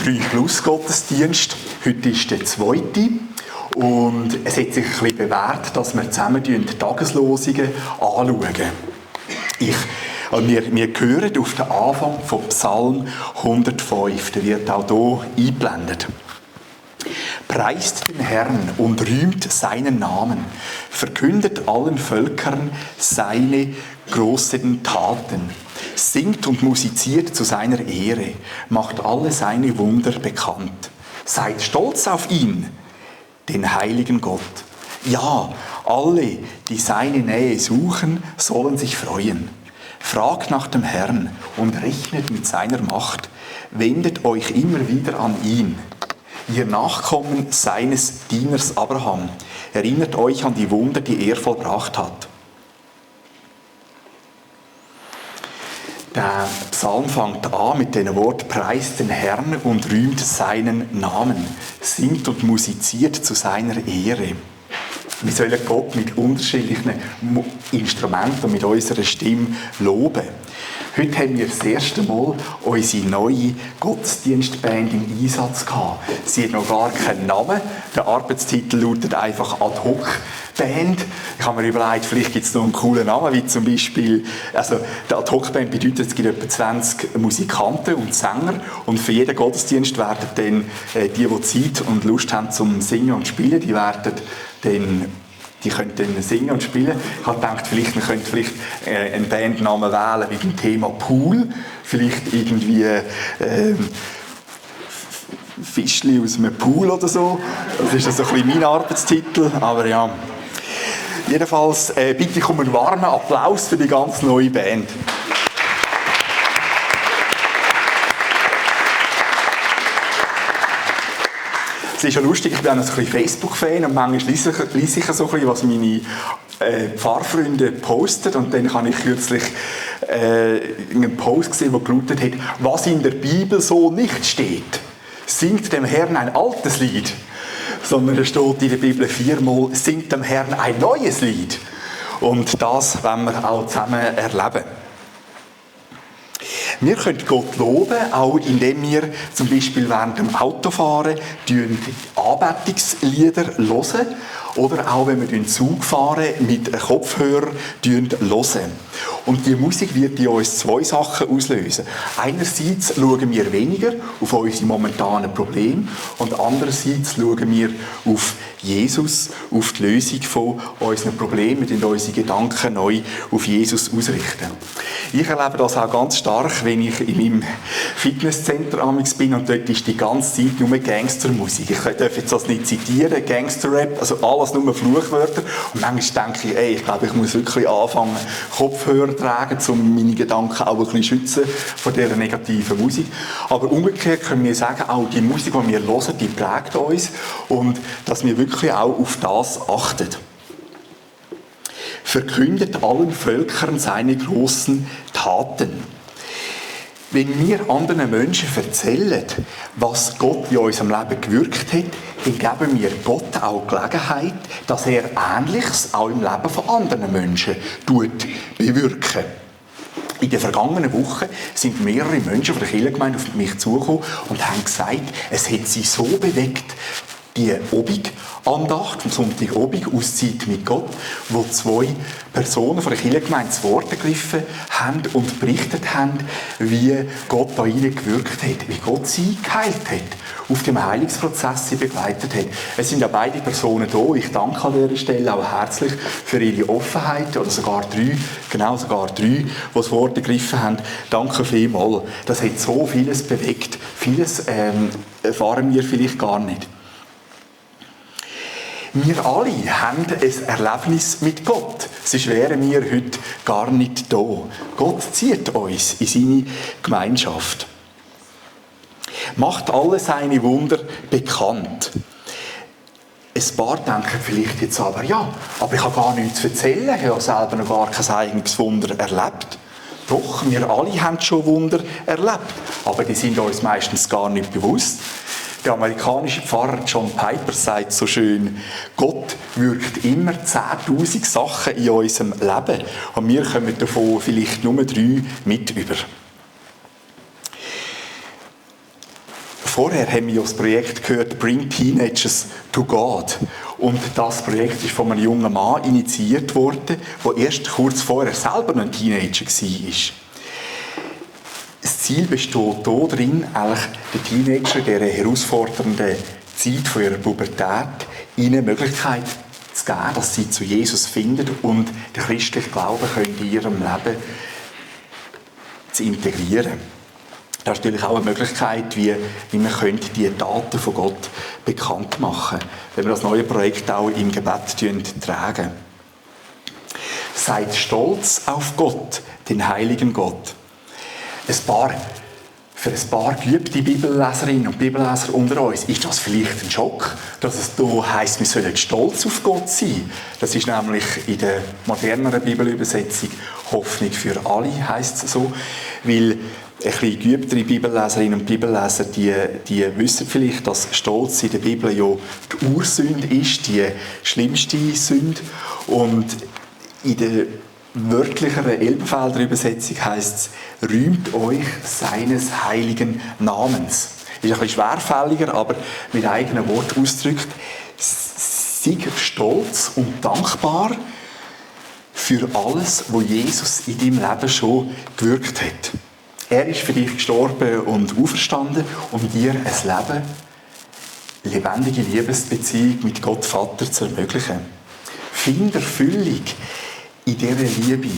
3 Plus Gottesdienst. Heute ist der 2. Und es hat sich ein bisschen bewährt, dass wir zusammen die Tageslosungen anschauen. Wir hören auf den Anfang von Psalm 105. Der wird auch hier eingeblendet. Preist den Herrn und rühmt seinen Namen, verkündet allen Völkern seine großen Taten, singt und musiziert zu seiner Ehre, macht alle seine Wunder bekannt. Seid stolz auf ihn, den heiligen Gott. Ja, alle, die seine Nähe suchen, sollen sich freuen. Fragt nach dem Herrn und rechnet mit seiner Macht. Wendet euch immer wieder an ihn. Ihr Nachkommen seines Dieners Abraham, erinnert euch an die Wunder, die er vollbracht hat. Der Psalm fängt an mit den Worten: Preist den Herrn und rühmt seinen Namen, singt und musiziert zu seiner Ehre. Wir sollen Gott mit unterschiedlichen Instrumenten und mit unserer Stimme loben. Heute haben wir das erste Mal unsere neue Gottesdienstband im Einsatz gehabt. Sie hat noch gar keinen Namen. Der Arbeitstitel lautet einfach Ad Hoc Band. Ich habe mir überlegt, vielleicht gibt es noch einen coolen Namen, wie zum Beispiel, also die Ad Hoc Band bedeutet, es gibt etwa 20 Musikanten und Sänger und für jeden Gottesdienst werden dann die Zeit und Lust haben zum Singen und Spielen, die können dann singen und spielen. Ich habe gedacht, man könnte vielleicht einen Bandnamen wählen mit dem Thema Pool. Vielleicht irgendwie Fischli aus einem Pool oder so. Das ist also ein bisschen mein Arbeitstitel, aber ja. Jedenfalls bitte ich um einen warmen Applaus für die ganz neue Band. Es ist ja lustig, ich bin ein bisschen Facebook-Fan und manchmal lese ich so ein bisschen, was meine Pfarrfreunde posten. Und dann habe ich kürzlich einen Post gesehen, der gelautet hat: Was in der Bibel so nicht steht, singt dem Herrn ein altes Lied. Sondern es steht in der Bibel 4-mal: Singt dem Herrn ein neues Lied. Und das wollen wir auch zusammen erleben. Wir können Gott loben, auch indem wir zum Beispiel während dem Autofahren Anbetungslieder hören oder auch wenn wir den Zug fahren mit Kopfhörern hören. Und die Musik wird in uns 2 Sachen auslösen. Einerseits schauen wir weniger auf unsere momentanen Probleme und andererseits schauen wir auf Jesus, auf die Lösung von unseren Problemen und unsere Gedanken neu auf Jesus ausrichten. Ich erlebe das auch ganz stark, wenn ich in meinem Fitnesscenter bin und dort ist die ganze Zeit nur Gangstermusik. Ich darf jetzt das nicht zitieren, Gangsterrap, also alles nur Fluchwörter. Und manchmal denke ich, ich glaube, ich muss wirklich anfangen, Kopfhörer tragen, um meine Gedanken auch ein bisschen schützen vor dieser negativen Musik. Aber umgekehrt können wir sagen, auch die Musik, die wir hören, die prägt uns und dass wir wirklich auch auf das achten. Verkündet allen Völkern seine großen Taten. Wenn wir anderen Menschen erzählen, was Gott in unserem Leben gewirkt hat, dann geben wir Gott auch Gelegenheit, dass er Ähnliches auch im Leben von anderen Menschen bewirken. In den vergangenen Wochen sind mehrere Menschen von der Kirchengemeinde auf mich zugekommen und haben gesagt, es hat sie so bewegt, die Obigandacht vom Sonntagabend, Auszeit mit Gott, wo 2 Personen von der Kirchengemeinde zu Wort gegriffen haben und berichtet haben, wie Gott da ihnen gewirkt hat, wie Gott sie geheilt hat, auf dem Heilungsprozess sie begleitet hat. Es sind ja beide Personen da. Ich danke an dieser Stelle auch herzlich für ihre Offenheit, oder sogar 3, die das Wort gegriffen haben. Danke vielmals. Das hat so vieles bewegt. Vieles erfahren wir vielleicht gar nicht. Wir alle haben ein Erlebnis mit Gott. Sonst wären wir heute gar nicht da. Gott zieht uns in seine Gemeinschaft. Macht alle seine Wunder bekannt. Ein paar denken vielleicht jetzt aber, ja, aber ich habe gar nichts zu erzählen. Ich habe selber noch gar kein eigenes Wunder erlebt. Doch, wir alle haben schon Wunder erlebt. Aber die sind uns meistens gar nicht bewusst. Der amerikanische Pfarrer John Piper sagt so schön: Gott wirkt immer 10.000 Sachen in unserem Leben und wir kommen davon vielleicht nur 3 mit über. Vorher haben wir das Projekt gehört, Bring Teenagers to God. Und das Projekt ist von einem jungen Mann initiiert worden, der erst kurz vorher selber noch ein Teenager war. Das Ziel besteht darin, eigentlich den Teenager in dieser herausfordernden Zeit von ihrer Pubertät ihnen die Möglichkeit zu geben, dass sie zu Jesus finden und den christlichen Glauben können in ihrem Leben zu integrieren. Das ist natürlich auch eine Möglichkeit, wie wir die Taten von Gott bekannt machen können, wenn wir das neue Projekt auch im Gebet tragen. Seid stolz auf Gott, den heiligen Gott. Für ein paar geübte Bibelleserinnen und Bibelleser unter uns ist das vielleicht ein Schock, dass es hier heisst, wir sollen stolz auf Gott sein. Das ist nämlich in der moderneren Bibelübersetzung Hoffnung für alle, heisst es so, weil ein bisschen geübtere Bibelleserinnen und Bibelleser, die wissen vielleicht, dass Stolz in der Bibel ja die Ursünde ist, die schlimmste Sünde. Und in der wörtlicheren Elbenfelder Übersetzung heisst es, rühmt euch seines heiligen Namens. Ist ein bisschen schwerfälliger, aber mit eigenen Worten ausgedrückt. Seid stolz und dankbar für alles, was Jesus in deinem Leben schon gewirkt hat. Er ist für dich gestorben und auferstanden, um dir ein Leben, lebendige Liebesbeziehung mit Gott Vater zu ermöglichen. Find Erfüllung in dieser Liebe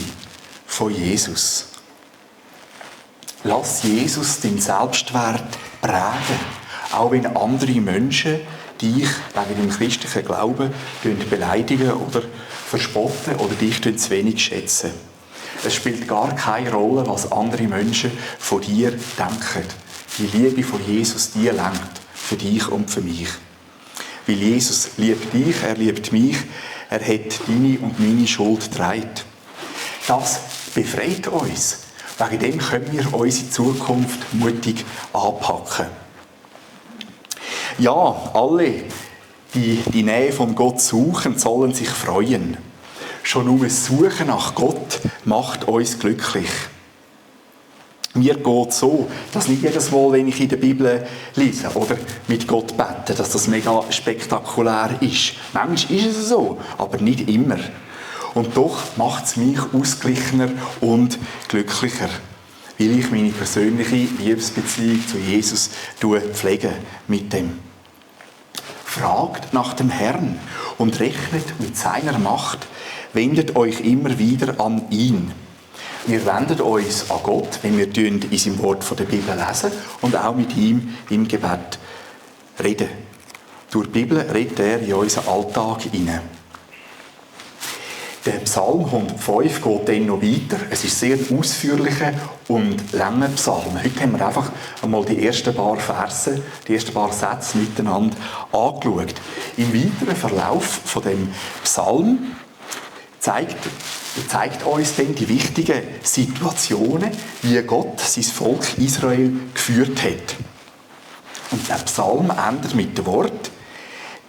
von Jesus. Lass Jesus deinen Selbstwert prägen, auch wenn andere Menschen dich wegen deinem christlichen Glauben beleidigen oder verspotten oder dich zu wenig schätzen. Es spielt gar keine Rolle, was andere Menschen von dir denken. Die Liebe von Jesus, die lenkt für dich und für mich. Weil Jesus liebt dich, er liebt mich, er hat deine und meine Schuld getragen. Das befreit uns. Wegen dem können wir unsere Zukunft mutig anpacken. Ja, alle, die die Nähe von Gott suchen, sollen sich freuen. Schon nur das Suchen nach Gott macht uns glücklich. Mir geht es so, dass nicht jedes Mal, wenn ich in der Bibel lese oder mit Gott bete, dass das mega spektakulär ist. Manchmal ist es so, aber nicht immer. Und doch macht es mich ausgeglichener und glücklicher, weil ich meine persönliche Liebesbeziehung zu Jesus pflege mit dem. Fragt nach dem Herrn und rechnet mit seiner Macht. Wendet euch immer wieder an ihn. Wir wenden uns an Gott, wenn wir in seinem Wort von der Bibel lesen und auch mit ihm im Gebet reden. Durch die Bibel redet er in unseren Alltag hinein. Der Psalm 105 geht dann noch weiter. Es ist sehr ein ausführlicher und langer Psalm. Heute haben wir einfach einmal die ersten paar Verse, die ersten paar Sätze miteinander angeschaut. Im weiteren Verlauf von dem Psalm zeigt uns dann die wichtigen Situationen, wie Gott sein Volk Israel geführt hat. Und der Psalm endet mit dem Wort: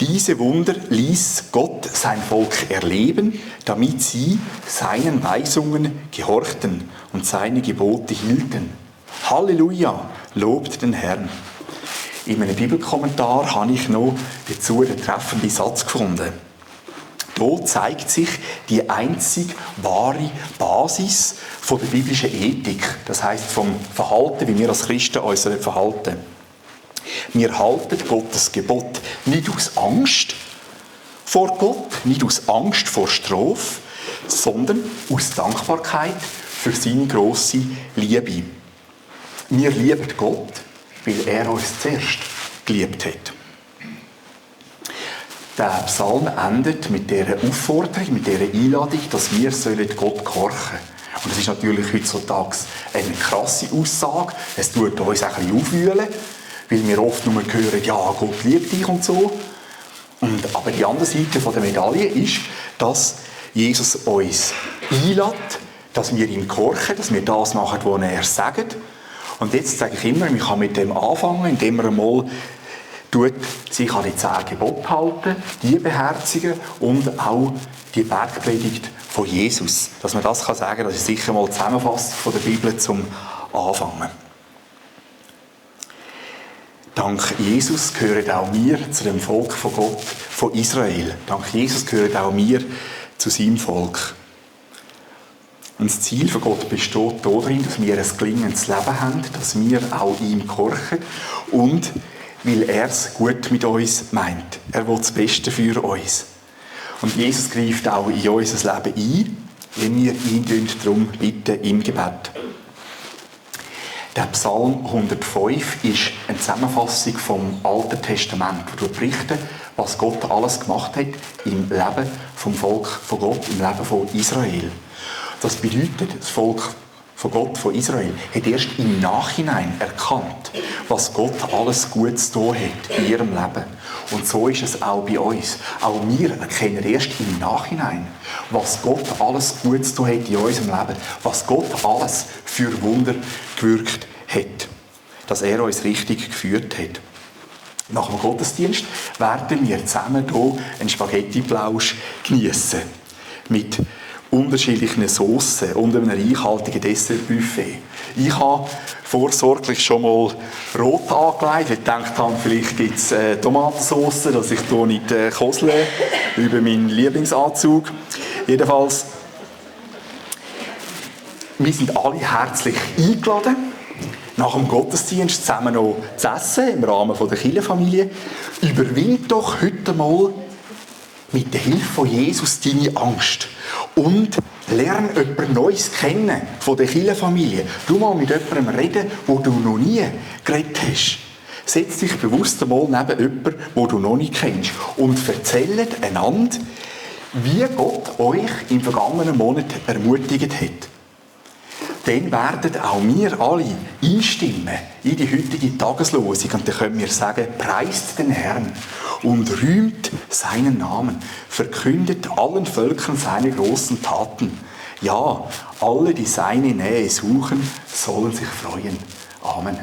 Diese Wunder ließ Gott sein Volk erleben, damit sie seinen Weisungen gehorchten und seine Gebote hielten. Halleluja, lobt den Herrn. In einem Bibelkommentar habe ich noch dazu den treffenden Satz gefunden. Hier zeigt sich die einzig wahre Basis der biblischen Ethik. Das heisst vom Verhalten, wie wir als Christen uns verhalten. Wir halten Gottes Gebot nicht aus Angst vor Gott, nicht aus Angst vor Strafe, sondern aus Dankbarkeit für seine grosse Liebe. Wir lieben Gott, weil er uns zuerst geliebt hat. Der Psalm endet mit dieser Aufforderung, mit dieser Einladung, dass wir Gott gehorchen sollen. Und das ist natürlich heutzutage eine krasse Aussage. Es tut uns ein bisschen aufwühlen, weil wir oft nur hören, ja, Gott liebt dich und so. Aber die andere Seite der Medaille ist, dass Jesus uns einlädt, dass wir ihm gehorchen, dass wir das machen, was er sagt. Und jetzt sage ich immer, man kann mit dem anfangen, indem man einmal sich an die 10 Gebote halten, die beherzigen und auch die Bergpredigt von Jesus. Dass man das sagen kann, das ist sicher mal zusammenfassend von der Bibel zum Anfangen. Dank Jesus gehören auch wir zu dem Volk von Gott, von Israel. Dank Jesus gehören auch wir zu seinem Volk. Und das Ziel von Gott besteht darin, dass wir ein gelingendes Leben haben, dass wir auch ihm gehorchen und weil er es gut mit uns meint. Er will das Beste für uns. Und Jesus greift auch in unser Leben ein, wenn wir ihn darum bitten im Gebet. Der Psalm 105 ist eine Zusammenfassung vom Alten Testament, wo berichtet, was Gott alles gemacht hat im Leben vom Volk von Gott, im Leben von Israel. Das bedeutet, das Volk von Gott, von Israel, hat erst im Nachhinein erkannt, was Gott alles Gutes getan hat in ihrem Leben. Und so ist es auch bei uns. Auch wir erkennen erst im Nachhinein, was Gott alles Gutes getan hat in unserem Leben, was Gott alles für Wunder gewirkt hat, dass er uns richtig geführt hat. Nach dem Gottesdienst werden wir zusammen hier einen Spaghetti-Plausch geniessen. Mit unterschiedlichen Soßen und einem reichhaltigen Dessertbuffet. Ich habe vorsorglich schon mal Rot angelegt. Ich gedacht habe, vielleicht gibt es Tomatensauce, dass ich hier nicht kosle über meinen Lieblingsanzug. Jedenfalls, wir sind alle herzlich eingeladen, nach dem Gottesdienst zusammen noch zu essen, im Rahmen der Kirchenfamilie. Überwind doch heute mal mit der Hilfe von Jesus deine Angst. Und lerne jemand Neues kennen von der Kirchenfamilie. Du mal mit jemandem reden, wo du noch nie geredet hast. Setz dich bewusst einmal neben jemandem, den du noch nicht kennst. Und erzählt einander, wie Gott euch im vergangenen Monat ermutigt hat. Dann werden auch wir alle einstimmen in die heutige Tageslosung. Und dann können wir sagen, preist den Herrn und rühmt seinen Namen, verkündet allen Völkern seine großen Taten. Ja, alle, die seine Nähe suchen, sollen sich freuen. Amen.